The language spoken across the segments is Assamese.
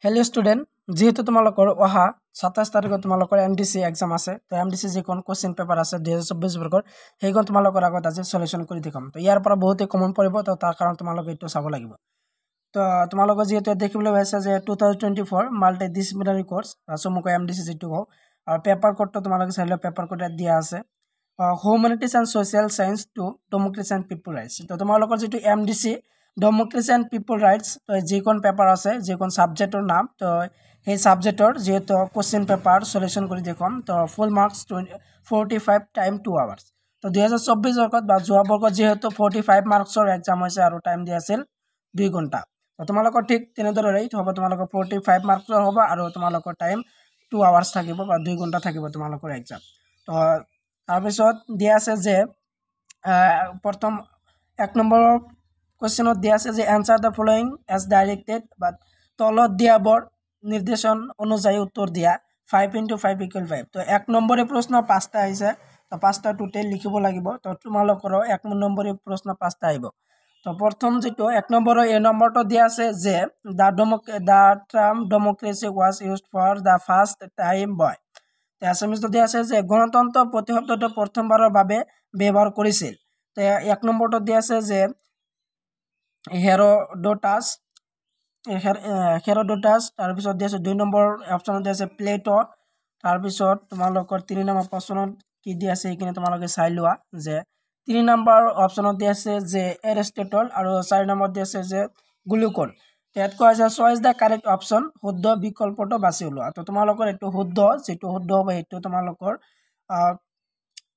হেল্ল' ষ্টুডেণ্ট, যিহেতু তোমালোকৰ অহা 27 তাৰিখত তোমালোকৰ এমডিচি এক্সাম আছে, তো এমডিচি যিখন কুৱেশ্যন পেপাৰ আছে 2024 বৰ্ষৰ, সেইখন তোমালোকৰ আগত আজি চলিউশ্যন কৰি দেখুৱাম। তো ইয়াৰ পৰা বহুতেই কমন পৰিব, তো তাৰ কাৰণে তোমালোকে এইটো চাব লাগিব। তো তোমালোকৰ যিহেতু দেখিবলৈ পাইছা যে 2024 multi disciplinary course, চমুকৈ এমডিচি যিটো কওঁ, আৰু পেপাৰ কোডটো তোমালোকে চাই লোৱা, পেপাৰ কোড ইয়াত দিয়া আছে humanities and social science 2, democracy and people rights. তো তোমালোকৰ যিটো MDC democracy and people rights, তো যিখন পেপাৰ আছে, যিখন ছাবজেক্টৰ নাম, তো সেই ছাবজেক্টৰ যিহেতু কুৱেশ্যন পেপাৰ চলিউশ্যন কৰি দেখুৱাম। তো full marks 45, time 2 hours. তো 2024 বৰ্ষত বা যোৱা বৰ্ষত যিহেতু 45 মাৰ্কছৰ এক্সাম হৈছে আৰু টাইম দিয়া আছিল 2 ঘণ্টা। তো তোমালোকৰ ঠিক তেনেদৰেই হ'ব, তোমালোকৰ 45 মাৰ্কছৰ হ'ব আৰু তোমালোকৰ টাইম 2 আৱাৰ্ছ থাকিব বা 2 ঘণ্টা থাকিব তোমালোকৰ এক্সাম। তো তাৰপিছত দিয়া আছে যে প্ৰথম 1 নম্বৰৰ কুৱেশ্যনত দিয়া আছে যে answer the following as directed, বা তলত দিয়াবোৰ নিৰ্দেশন অনুযায়ী উত্তৰ দিয়া, 5 ইণ্টু 5 ইকুৱেল 5। তো 1 নম্বৰে প্ৰশ্ন 5টা আহিছে, তো 5টা টোটেল লিখিব লাগিব। তো তোমালোকৰো 1 নম্বৰে প্ৰশ্ন 5টা আহিব। তো প্ৰথম যিটো 1 নম্বৰৰ এ নম্বৰটো দিয়া আছে যে the term democracy was used for the first time by. তো এছামিছটো দিয়া আছে যে গণতন্ত্ৰ প্ৰতিশব্দটো প্ৰথমবাৰৰ বাবে ব্যৱহাৰ কৰিছিল। তো 1 নম্বৰটো দিয়া আছে যে হেৰ'ডটাছ, তাৰপিছত দিয়া আছে 2 নম্বৰ অপশ্যনত দিয়া আছে প্লেট', তাৰপিছত তোমালোকৰ 3 নম্বৰ অপশ্যনত কি দিয়া আছে সেইখিনি তোমালোকে চাই লোৱা, যে 3 নম্বৰ অপশ্যনত দিয়া আছে যে এৰিষ্টটল আৰু 4 নম্বৰ দিয়া আছে যে গ্লুকন। ইয়াত কোৱা হৈছে চইচ the correct option, শুদ্ধ বিকল্পটো বাছি ওলোৱা। তো তোমালোকৰ এইটো শুদ্ধ, যিটো শুদ্ধ হ'ব সেইটো তোমালোকৰ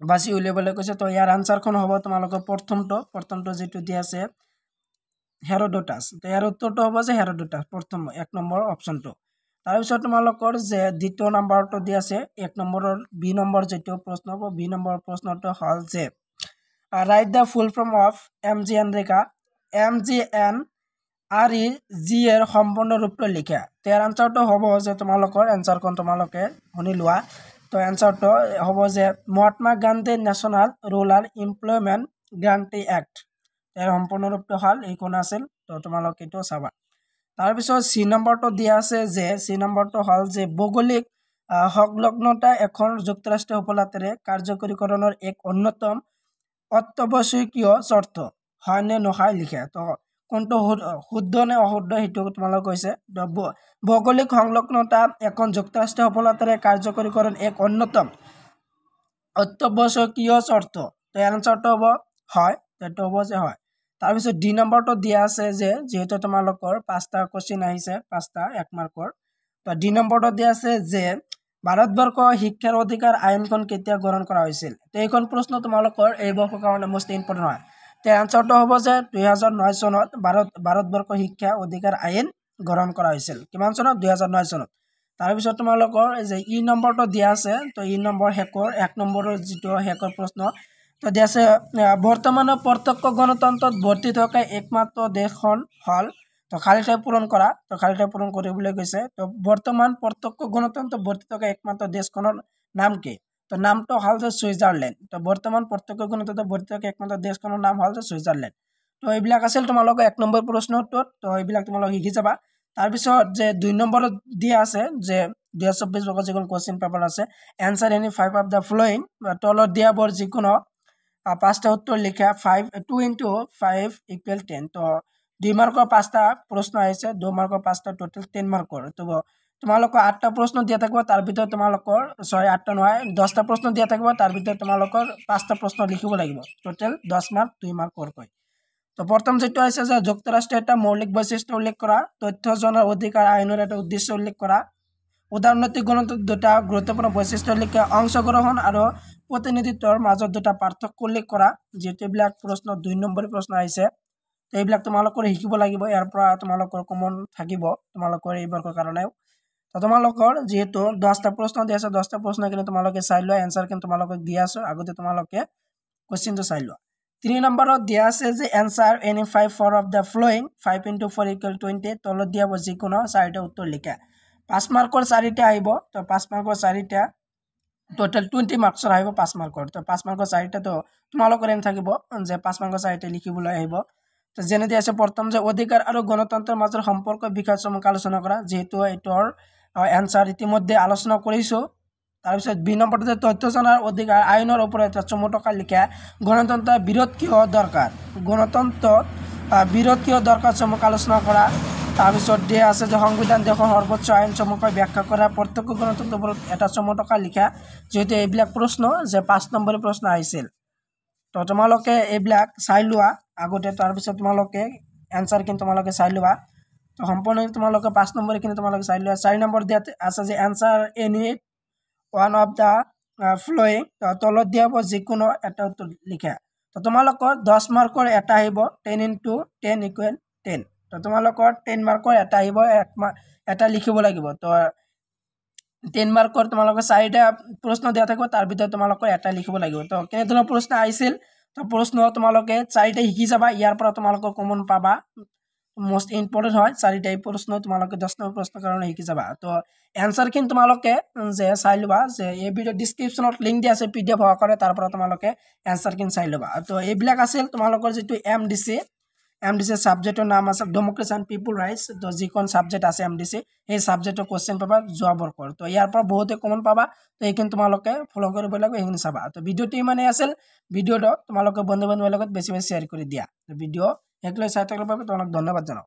বাছি উলিয়াবলৈ কৈছে। তো ইয়াৰ আনচাৰখন হ'ব তোমালোকৰ প্ৰথমটো যিটো দিয়া আছে হেৰ'ডটাছ। তো ইয়াৰ উত্তৰটো হ'ব যে হেৰ'ডটাছ, প্ৰথম 1 নম্বৰ অপশ্যনটো। তাৰপিছত তোমালোকৰ যে দ্বিতীয় নম্বৰটো দিয়া আছে 1 নম্বৰৰ বি নম্বৰ যিটো প্ৰশ্ন হ'ব, বি নম্বৰ প্ৰশ্নটো হ'ল যে write the full form of M G NREGA, M G N R E G এৰ সম্পূৰ্ণ ৰূপটো লিখা। তো ইয়াৰ আনচাৰটো হ'ব যে তোমালোকৰ এনচাৰখন তোমালোকে শুনি লোৱা। তো এনচাৰটো হ'ব যে Mahatma Gandhi national rural employment guarantee act, ইয়াৰ সম্পূৰ্ণ ৰূপটো হ'ল এইখন আছিল। তো তোমালোকে এইটো চাবা। তাৰপিছত চি নম্বৰটো দিয়া আছে যে চি নম্বৰটো হ'ল যে ভৌগোলিক সংলগ্নতা এখন যুক্তৰাষ্ট্ৰীয় সফলতাৰে কাৰ্যকৰীকৰণৰ এক অন্যতম অত্যাৱশ্যকীয় চৰ্ত হয় নে নহয় লিখা। তো কোনটো শুদ্ধ নে অশুদ্ধ সেইটো তোমালোকে কৈছে। ভৌগোলিক সংলগ্নতা এখন যুক্তৰাষ্ট্ৰীয় সফলতাৰে কাৰ্যকৰীকৰণ এক অন্যতম অত্যাৱশ্যকীয় চৰ্ত। তো ইয়াৰ আনচাৰটো হ'ব হয়, এইটো হ'ব যে হয়। তাৰপিছত ডি নম্বৰটো দিয়া আছে যে যিহেতু তোমালোকৰ 5টা কুৱেশ্যন আহিছে, 5টা 1 মাৰ্কৰ। তো ডি নম্বৰটো দিয়া আছে যে ভাৰতবৰ্ষ শিক্ষাৰ অধিকাৰ আইনখন কেতিয়া গ্ৰহণ কৰা হৈছিল। তো এইখন প্ৰশ্ন তোমালোকৰ এই বৰ্ষৰ কাৰণে মষ্ট ইম্পৰ্টেণ্ট হয়। তো এনচাৰটো হ'ব যে 2009 চনত ভাৰতবৰ্ষ শিক্ষা অধিকাৰ আইন গ্ৰহণ কৰা হৈছিল। কিমান চনত? 2009 চনত। তাৰপিছত তোমালোকৰ যে ই নম্বৰটো দিয়া আছে, তো ই নম্বৰ শেষৰ 1 নম্বৰৰ যিটো শেষৰ প্ৰশ্ন, তো দিয়া আছে বৰ্তমানৰ প্ৰত্যক্ষ গণতন্ত্ৰত বৰ্তি থকা একমাত্ৰ দেশখন হ'ল, তো খালী ঠাই পূৰণ কৰা। তো খালী ঠাই পূৰণ কৰিবলৈ কৈছে। তো বৰ্তমান প্ৰত্যক্ষ গণতন্ত্ৰত বৰ্তি থকা একমাত্ৰ দেশখনৰ নাম কি? তো নামটো হ'ল যে ছুইজাৰলেণ্ড। তো বৰ্তমান প্ৰত্যক্ষ গণতন্ত্ৰত বৰ্তি থকা একমাত্ৰ দেশখনৰ নাম হ'ল যে ছুইজাৰলেণ্ড। তো এইবিলাক আছিল তোমালোকৰ 1 নম্বৰ প্ৰশ্নটোত। তো এইবিলাক তোমালোকে শিকি যাবা। তাৰপিছত যে 2 নম্বৰত দিয়া আছে যে 2024 বৰ্ষৰ যিখন কুৱেশ্যন পেপাৰ আছে, answer any 5 of the following, তলত দিয়াবোৰ যিকোনো 5টা উত্তৰ লিখা, 5 2 ইণ্টু 5 ইকুৱেল 10। তো 2 মাৰ্কৰ 5টা প্ৰশ্ন আহিছে, 2 মাৰ্কৰ 5টা টোটেল 10 মাৰ্কৰ। তো তোমালোকৰ 8টা প্ৰশ্ন দিয়া থাকিব, তাৰ ভিতৰত তোমালোকৰ ছয় 8টা নহয় 10টা প্ৰশ্ন দিয়া থাকিব, তাৰ ভিতৰত তোমালোকৰ 5টা প্ৰশ্ন লিখিব লাগিব। Total 10 mark, 2 মাৰ্কৰকৈ। তো প্ৰথম যিটো আহিছে যে যুক্তৰাষ্ট্ৰীয় এটা মৌলিক বৈশিষ্ট্য উল্লেখ কৰা, তথ্য জনাৰ অধিকাৰ আইনৰ এটা উদ্দেশ্য উল্লেখ কৰা, উদাৰনৈতিক গণতন্ত্ৰৰ দুটা গুৰুত্বপূৰ্ণ বৈশিষ্ট্য লিখা, অংশগ্ৰহণ আৰু প্ৰতিনিধিত্বৰ মাজত দুটা পাৰ্থক্য উল্লেখ কৰা। যিহেতু এইবিলাক প্ৰশ্ন 2 নম্বৰ প্ৰশ্ন আহিছে, তো এইবিলাক তোমালোকৰ শিকিব লাগিব, ইয়াৰ পৰা তোমালোকৰ কমন থাকিব তোমালোকৰ এই বৰ্ষৰ কাৰণেও। তো তোমালোকৰ যিহেতু 10টা প্ৰশ্ন দিয়া আছে, 10টা প্ৰশ্ন কিন্তু তোমালোকে চাই লোৱা, এনচাৰ কিন্তু তোমালোকক দিয়া আছোঁ, আগতে তোমালোকে কুৱেশ্যনটো চাই লোৱা। 3 নম্বৰত দিয়া আছে যে answer any 5 four of the following, 5 into 4 equal 20, তলত দিয়া যিকোনো 4টা উত্তৰ লিখা। 5 মাৰ্কৰ 4টা আহিব, তো 5 মাৰ্কৰ 4টা টোটেল 20 মাৰ্কছৰ আহিব 5 মাৰ্কৰ। তো 5 মাৰ্কৰ 4টা তো তোমালোকৰ এম থাকিব যে 5 মাৰ্কৰ 4টা লিখিবলৈ আহিব। যেনে দিয়া আছে প্ৰথম যে অধিকাৰ আৰু গণতন্ত্ৰৰ মাজৰ সম্পৰ্কৰ বিষয়ে চমুকৈ আলোচনা কৰা, যিহেতু এইটোৰ এনচাৰ ইতিমধ্যে আলোচনা কৰিছোঁ। তাৰপিছত বি নম্বৰটো তথ্য জনাৰ অধিকাৰ আইনৰ ওপৰত এটা চমু টোকা লিখা। গণতন্ত্ৰৰ বিৰোধ কিয় দৰকাৰ, গণতন্ত্ৰ বিৰোধ কিয় দৰকাৰ চমুকৈ আলোচনা কৰা। তাৰপিছত দিয়া আছে যে সংবিধান দেশৰ সৰ্বোচ্চ আইন চমুকৈ ব্যাখ্যা কৰা। প্ৰত্যক্ষ গণতন্ত্ৰৰ ওপৰত এটা চমু টোকা লিখা। যিহেতু এইবিলাক প্ৰশ্ন যে 5 নম্বৰৰ প্ৰশ্ন আহিছিল, তো তোমালোকে এইবিলাক চাই লোৱা আগতে, তাৰপিছত তোমালোকে এনচাৰখিনি তোমালোকে চাই লোৱা। তো সম্পূৰ্ণ তোমালোকে 5 নম্বৰখিনি তোমালোকে চাই লোৱা। 4 নম্বৰ দিয়াত আছে যে answer any one of the following, তলত দিয়া হ'ব যিকোনো এটা উত্তৰ লিখা। তো তোমালোকৰ 10 মাৰ্কৰ এটা আহিব, 10 ইনটু 10 ইকুৱেল 10। তো তোমালোকৰ 10 মাৰ্কৰ এটা আহিব, এটা লিখিব লাগিব। তো 10 মাৰ্কৰ তোমালোকৰ 4টা প্ৰশ্ন দিয়া থাকিব, তাৰ ভিতৰত তোমালোকৰ এটা লিখিব লাগিব। তো কেনেধৰণৰ প্ৰশ্ন আহিছিল, তো প্ৰশ্ন তোমালোকে 4টা শিকি যাবা, ইয়াৰ পৰা তোমালোকৰ কমন পাবা, মষ্ট ইম্পৰ্টেণ্ট হয় 4টাই প্ৰশ্ন, তোমালোকে 10 নম্বৰ প্ৰশ্নৰ কাৰণে শিকি যাবা। তো এনচাৰখিনি তোমালোকে যে চাই ল'বা, যে এই ভিডিঅ' ডিছক্ৰিপশ্যনত লিংক দিয়া আছে PDF সহকাৰে, তাৰ পৰা তোমালোকে এনচাৰখিনি চাই ল'বা। তো এইবিলাক আছিল তোমালোকৰ যিটো এম ডি চি ছাবজেক্টৰ নাম আছে ডেম'ক্ৰেচি এণ্ড পিপুল ৰাইটছ। তো যিখন ছাবজেক্ট আছে এম ডি চি, সেই ছাবজেক্টৰ কুৱেশ্যন পেপাৰ যোৱা বৰ্ষৰ। তো ইয়াৰ পৰা বহুতে কমন পাবা, তো এইখিনি তোমালোকে ফ'ল' কৰিব লাগিব, সেইখিনি চাবা। তো ভিডিঅ'টো ইমানেই আছিল, ভিডিঅ'টো তোমালোকে বন্ধু বান্ধৱীৰ লগত বেছি বেছি শ্বেয়াৰ কৰি দিয়া। ভিডিঅ' শেষলৈ চাই থকাৰ বাবে তোমালোক ধন্যবাদ জনাওঁ।